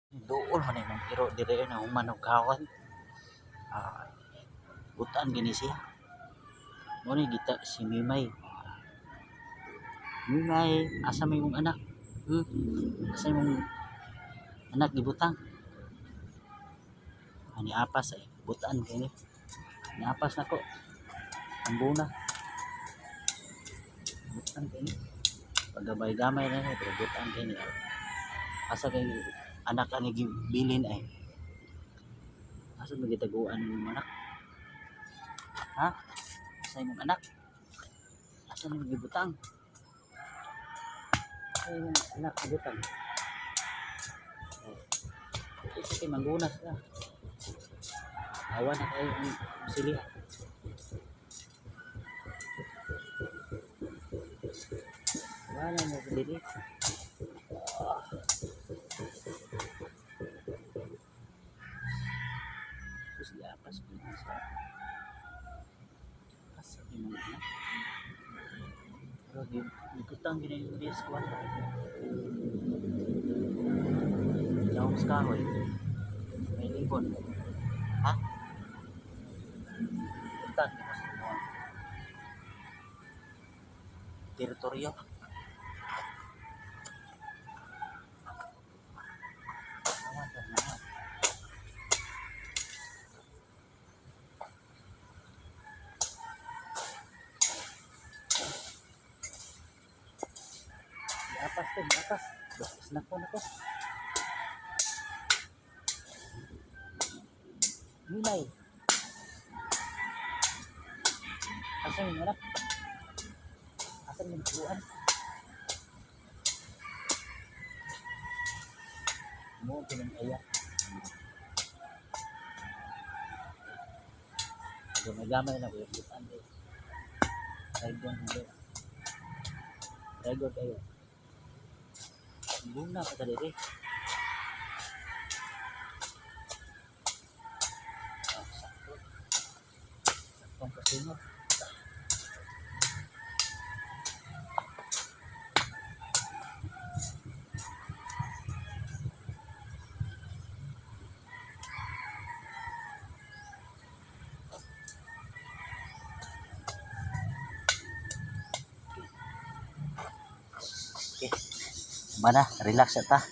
Duol man imong iro dire na human og kawan. Ah, butan gini siya. Mo ni gita si Mimay. Mimay, asa may imong anak? Hmm? Asa imong anak gibutang? Ani apas ay butan kini. Ni apas nako. Ang buna. Butan kini. Paggamay-gamay na ni pero butan kini. Asa kay anak ani gibilin ay? Asa man gitaguan imong anak? Ha? Asa imong anak? Asa nimong gibutang? Asa imong anak gibutang? Oh. Isa kay manggunas na. Awa na kayo ang sili. Wala mo dili. Terus diapas ko na sa asa imong anak. Pero gibutang gina yung DS ko. Lawom sa kahoy. May libon. Ha? Butang di mo sa imong teritoryo. Awan ka na. Diapas to, diapas. Bas nako nako. Milay. Asa yung anak? Asa yung tuan? Mo pinang aya. Gamay-gamay na ko yung butan eh. Raigon hindi. Raigon kayo. Buna pa diri. Ah, sakto. Saktong kasunod. Okay. Mana, relax ta.